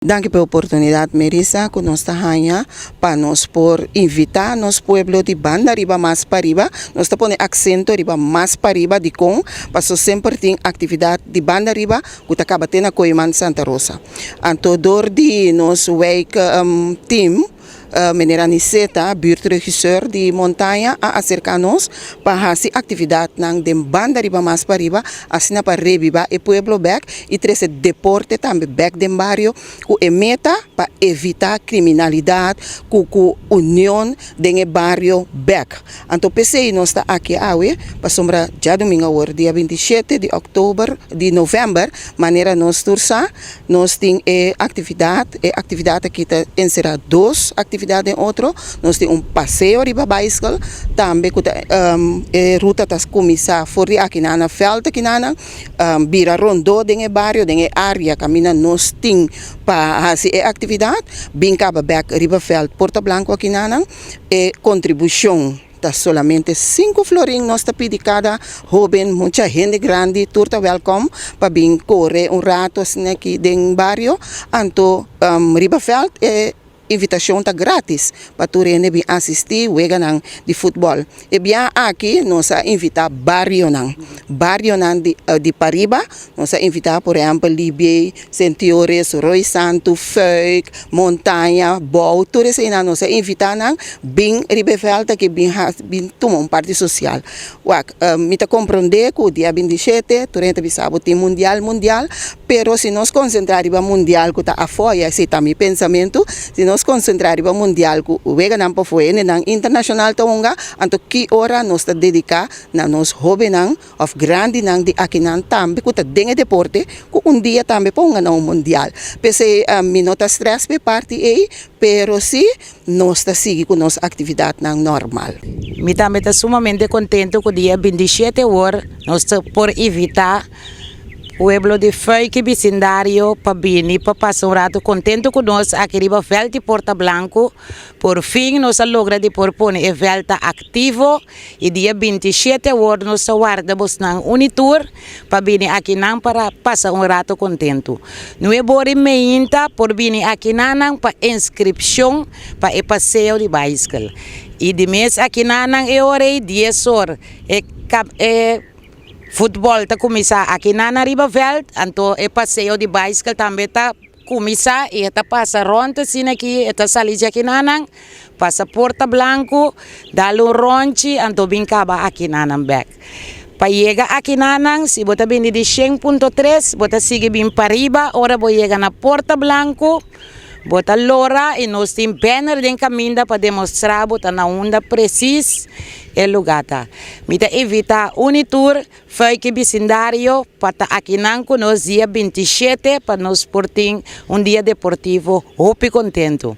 Danki pa e oportunidat, Merissa, ku nos ta haña pa nos por invitá nos pueblo di Banda Riba mas pariba. Nos ta pone aksento riba mas pariba dikon paso semper tin aktividat di Banda Riba ku ta kaba te na Kooiman Santa Rosa. Anto dor di nos wijk team Meneer Aniceta, buurtregisseur di Montaña, a aserká nos pa hasi aktividatnan den Banda Riba mas pariba, asina pa rebibá e pueblo bèk i trese deporte tambe bèk den bario ku e meta pa evitá kriminalidat ku ku union den e bario bèk. Anto p'esei nos ta aki awe, pasobra djadumingu awor, dia 27 di òktober, di novèmber, manera nos tur sa, nos tin e aktividat. E aktividat aki ta enserá dos aktividat den otro. Nos tin un paseo riba baiskel, tambe ku ta e ruta ta kuminsá for di akinan na vèlt akinana, bira rondó den e bario, den e área kaminda nos tin pa hasi e aktividat, bin kaba bèk riba vèlt Porta Blanco akinanan. E kontribushon ta solamente 5 florin nos ta pidi kada hóben, mucha, hende grandi, tur ta wèlkòm pa bin kore un ratu asina aki den bario. Anto riba vèlt e invitashon ta gratis pa tur hende bin asistí weganan di futbòl. E bia aki nos a invitá barionan, barionan di pariba, nos a invitá por ehèmpel Libie, Sentiores, Rooi Santu, Fuik, Montaña, Bou, tur eseinan nos a invitá nan bin riba e vèlt aki bin bin tuma un parti sosial. Wak, mi ta komprondé ku dia 27 tur hende ta bisa bo tin mundial, mundial, pero si nos konsentrá riba mundial ku ta afó, i esei ta mi pensamentu, si nos konsentrá riba mundial ku weganan pafó hendenan internashonal ta hunga, anto ki ora nos ta dediká na nos hóbennan òf grandinan di akinan tambe ku ta den e deporte ku un dia tambe por hunga na un mundial. P'esei mi no ta strès pa e parti ei, pero si nos ta sigui ku nos aktividatnan normal. Mi tambe ta sumamente kontentu ku dia 27 awor nos por invitá pueblo di Fuik i bisindario pa bini pa pasa un ratu kontentu ku nos aki riba vèlt di Porta Blanku. Por fin nos a logra di por pone e vèlt ta aktivo i dia 27 awor nos ta warda bosnan un i tur pa bini akinan para pasa un ratu kontentu. 9 or mainta por bini akinanan pa inskripshon pa e paseo di baiskel. I di mes akinanan e ora ei 10 or e futbòl ta kuminsá akinan riba vèlt, anto e paseo di baiskel tambe ta kuminsá i e ta pasa rònt asina aki, e ta sali di akinanan, pasa Porta Blanku, dal un rònchi, anto bin kaba akinanan bèk. Pa yega akinanan, si bo ta bini di 100.3, bo ta sigui bin pariba, ora bo yega na Porta Blanku, bo ta lora i nos tin banner den kaminda pa demostrá bo ta na unda presis e lugá ta. Mi ta invitá un i tur Fuik i bisindario pa ta akinan ku nos dia 27 pa nos por tin un dia deportivo hopi kontentu.